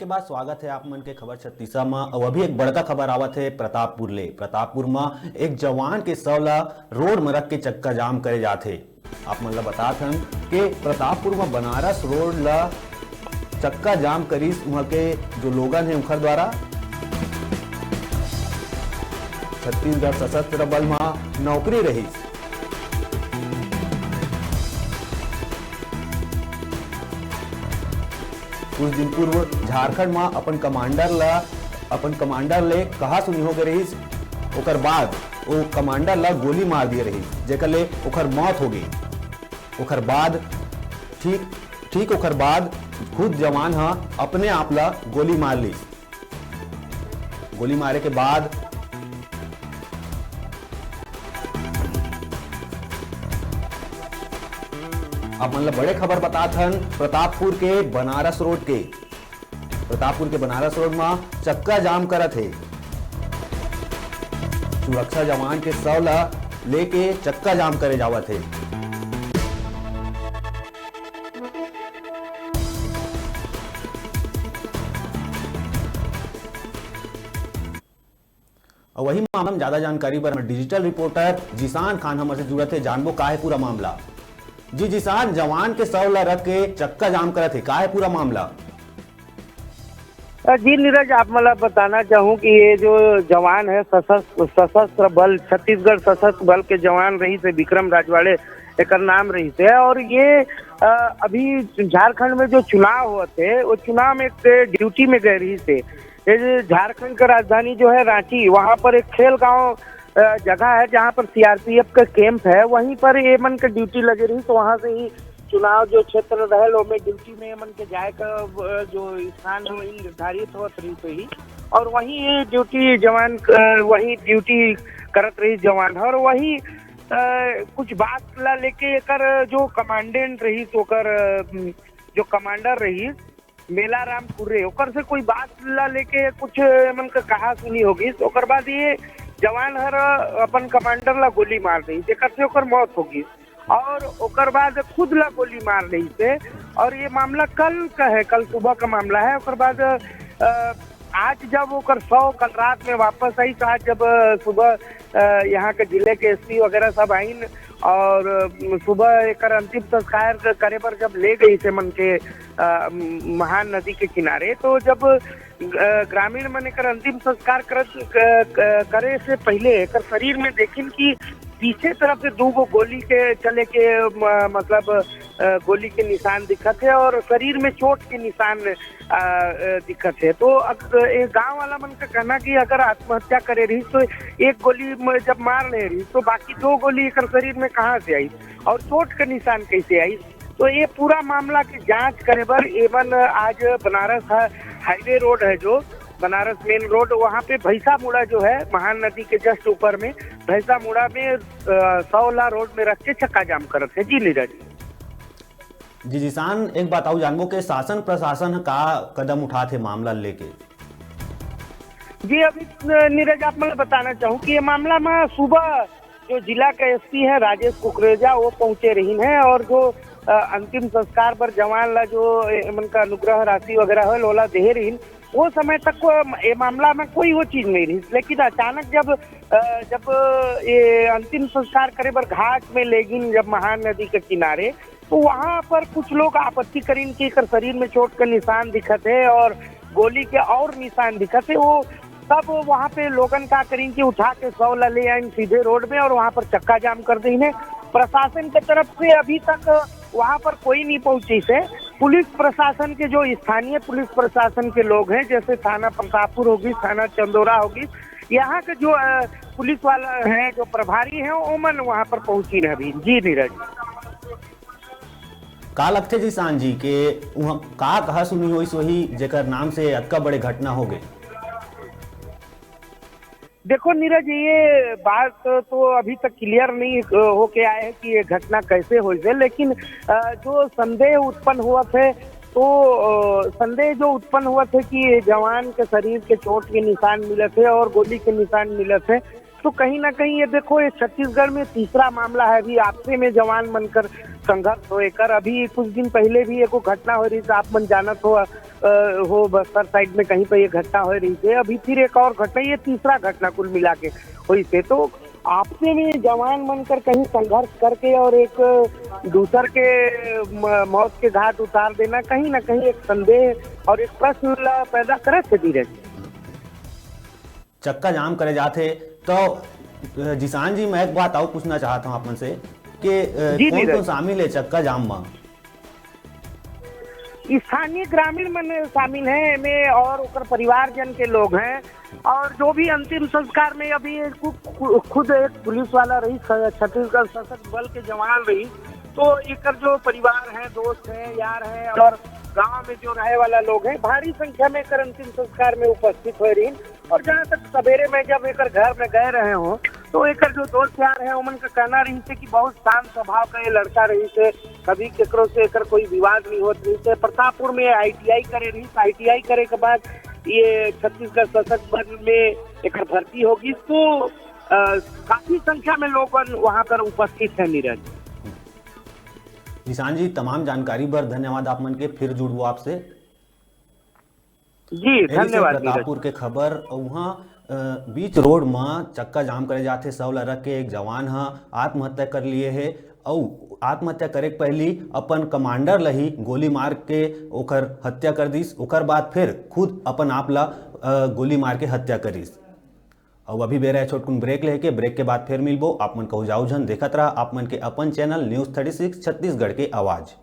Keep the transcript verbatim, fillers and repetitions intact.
के बाद स्वागत है आप मन के खबर छत्तीसा म। अउ अभी एक बड़का खबर आवत है प्रतापपुर ले। प्रतापपुर म एक जवान के शव ला रोड म रख के चक्का जाम करे जात हे। आप मन ला बतात हन कि प्रतापपुर म बनारस रोड ला चक्का जाम करिस उहाँ के जो लोगन हे उखर द्वारा। छत्तीसगढ़ सशस्त्र बल म नौकरी रहिस। कुछ दिन पूर्व झारखंड म अपन कमांडर ला, अपन कमांडर ले कहा सुनी हो गए रहिस, ओकर बाद ओ कमांडर ला गोली मार दिए रहिस, जेकर ले ओकर मौत हो गई। ओकर बाद ठीक, ठीक ओकर बाद खुद जवान ह अपने आप ला गोली मार ली। गोली मारे के बाद आप मन ला बड़े खबर बतात हन प्रतापपुर के बनारस रोड के। प्रतापपुर के बनारस रोड म चक्का जाम करत हे। सुरक्षा जवान के शव ला लेके चक्का जाम करे जावत हे। अउ वही मामला में ज्यादा जानकारी बर हमर डिजिटल रिपोर्टर जिशान खान हमर से जुड़त हे, जानबो का हे पूरा मामला। जी जिशान, जवान के शव ला रख के चक्का जाम करत हे, का हे पूरा मामला? अ, जी नीरज, आप मला बताना चाहूँ कि ये जो जवान है सशस्त्र सशस्त्र बल, छत्तीसगढ़ सशस्त्र बल के जवान रहिस हे, विक्रम राजवाड़े एकर नाम रहिस हे। और ये अ, अभी झारखंड में जो चुनाव होत हे, वो चुनाव में एक ड्यूटी में गए रहिस हे। ये जो झारखंड का राजधानी जो है रांची, वहाँ पर एक खेल गांव अ, जगह है जहाँ पर सीआरपीएफ का कैंप है, वहीं पर ये मन के ड्यूटी लगे रहिस। तो वहाँ से ही चुनाव जो क्षेत्र रहल, ओमे ड्यूटी में ये मन के जाए का अ, जो स्थान है, वही निर्धारित होत रहिस ही। और वहीं ये ड्यूटी जवान अ, वहीं ड्यूटी करत रहिस जवान, और वही अ, कुछ बात ला लेके एकर जो कमांडेंट रहिस, ओकर अ, जो कमांडर रहिस मेला राम कुर्रे, ओकर से कोई बात ला लेके कुछ मन का कहा सुनी होगी। तो ओकर बाद ये जवान हर अपन कमांडर ला गोली मार दी, जेकर से ओकर मौत होगी। और ओकर बाद खुद ला गोली मार ली से। और ये मामला कल का है, कल सुबह का मामला है। ओकर बाद अ, आज जब ओकर शव कल रात में वापस आई, तो आज जब अ, सुबह अ, यहाँ के जिले के एसपी वगैरह सब आइन और अ, सुबह एकर अंतिम संस्कार क-, करे बर जब ले गई से मन के अ, महान नदी के किनारे, तो जब अ, ग्रामीण मन एकर अंतिम संस्कार करत क-, क-, करे से पहले एकर शरीर में देखिन कि पीछे तरफ से दू गो गोली के चले के म-, मतलब अ, गोली के निशान दिखत है और शरीर में चोट के निशान अ, अ, दिखत है। तो अब ये गांव वाला मन का कहना कि अगर आत्महत्या करे रही तो एक गोली म-, जब मार ले रही तो बाकी दो गोली एकर शरीर में कहाँ से आई और चोट का निशान कैसे आई? तो ये पूरा मामला की जांच करे बर एमन आज बनारस हा-, हाईवे रोड है जो बनारस मेन रोड, वहाँ पे भैंसा मुड़ा जो है महान नदी के जस्ट ऊपर में, भैंसा मुड़ा में अ, सौला रोड में रख के चक्का जाम करत है। जी नीरज। जी जिशान, एक बात अउ जानबो के शासन प्रशासन ह का कदम उठात हे मामला लेके? जी अभी अ, नीरज, आप मैं बताना चाहूँ कि ये मामला में सुबह जो जिला का एसपी है राजेश कुकरेजा, वो पहुंचे रही हैं और जो अ, अंतिम संस्कार पर जवान ला जो ए, मन का अनुग्रह राशि वगैरह है लोला दे रही, वो समय तक को ये मामला में कोई वो चीज नहीं रही। लेकिन अचानक जब अ, जब ये अंतिम संस्कार करे बर घाट में लेगिन जब महान नदी के किनारे, तो वहाँ पर कुछ लोग आपत्ति करीन कि एकर शरीर में चोट का निशान दिखत है और गोली के और निशान दिखत है। वो तब वहाँ पे लोगन का करीन कि उठा के शव ला ले आइन सीधे रोड में और वहाँ पर चक्का जाम कर दीन है। प्रशासन के तरफ से अभी तक वहाँ पर कोई नहीं पहुँची से। पुलिस प्रशासन के जो स्थानीय पुलिस प्रशासन के लोग हैं, जैसे थाना प्रतापपुर होगी, थाना चंदोरा होगी, यहाँ के जो अ, पुलिस वाला हैं, जो प्रभारी हैं, ओमन वहाँ पर पहुँची रहे अभी। जी नीरज। का लगथे जिशान जी के उहाँ का कहा सुनी होइस वही जेकर नाम से अतका बड़े घटना हो गए? देखो नीरज, ये बात तो अभी तक क्लियर नहीं अ, होके आए है कि ये घटना कैसे होइस है, लेकिन अ, जो संदेह उत्पन्न हुआ थे तो अ, संदेह जो उत्पन्न हुआ थे कि ये जवान के शरीर के चोट के निशान मिलत है और गोली के निशान मिलत है, तो कहीं ना कहीं ये देखो, ये छत्तीसगढ़ में तीसरा मामला है। अभी आपसे में जवान मनकर संघर्ष होए कर, अभी कुछ दिन पहले भी एको घटना हो रही थी, आप मन जानत हो, अ, हो बस्तर साइड में कहीं पे ये घटना हो रही थी, अभी फिर एक और घटना, ये तीसरा घटना कुल मिला के हुई से। तो आपसे में जवान बनकर कहीं संघर्ष करके और एक दूसर के म-, मौत के घाट उतार देना कहीं ना कहीं एक संदेह और एक प्रश्न ला पैदा करे थे, धीरज। चक्का जाम करे जाथे तो अ, जिशान जी, मैं एक बात और पूछना चाहता हूँ आप मन से कि अ, जी, कौन धीरज। कौन शामिल है चक्का जाम में? स्थानीय ग्रामीण मन शामिल हैं एमे और ओकर परिवारजन के लोग हैं। और जो भी अंतिम संस्कार में अभी कु-, कु-, खुद एक पुलिस वाला रही, स-, छत्तीसगढ़ सशस्त्र बल के जवान रही, तो एकर जो परिवार है, दोस्त हैं, यार हैं और गांव में जो रहे वाला लोग हैं, भारी संख्या में एकर अंतिम संस्कार में उपस्थित हुए रही। और जहाँ तक सवेरे में जब एकर घर में गए रहे हो, तो एकर जो दोस्त यार है, ओमन का कहना रही थे कि बहुत शांत स्वभाव का ये लड़का रही थे, कभी केकरो से एकर कोई विवाद नहीं होत रही थे। प्रतापपुर में आईटीआई करे रही, आईटीआई करे के बाद ये छत्तीसगढ़ सशस्त्र बल में एकर भर्ती होगी। तो अ, काफी संख्या में लोगन वहां पर उपस्थित है, नीरज। जिशान जी, तमाम जानकारी बर धन्यवाद आप मन के। फिर जुड़बो आपसे। जी, एही से धन्यवाद, नीरज। प्रतापपुर के खबर। वहाँ अ, बीच रोड म चक्का जाम करे जाथे, शव ल रख के एक जवान ह आत्महत्या कर लिए हे। अउ आत्महत्या करे के पहली अपन कमांडर ल ही गोली मार के ओकर हत्या कर दिस। ओकर बाद फिर खुद अपन आप ल अ, गोली मार के हत्या करिस। अउ अभी बेरा है छोटकुन ब्रेक लेके। ब्रेक के बाद फिर मिलबो। आप मन कहू जाऊ झन, देखत रहा आप मन के अपन channel news thirty six Chhattisgarh के आवाज़।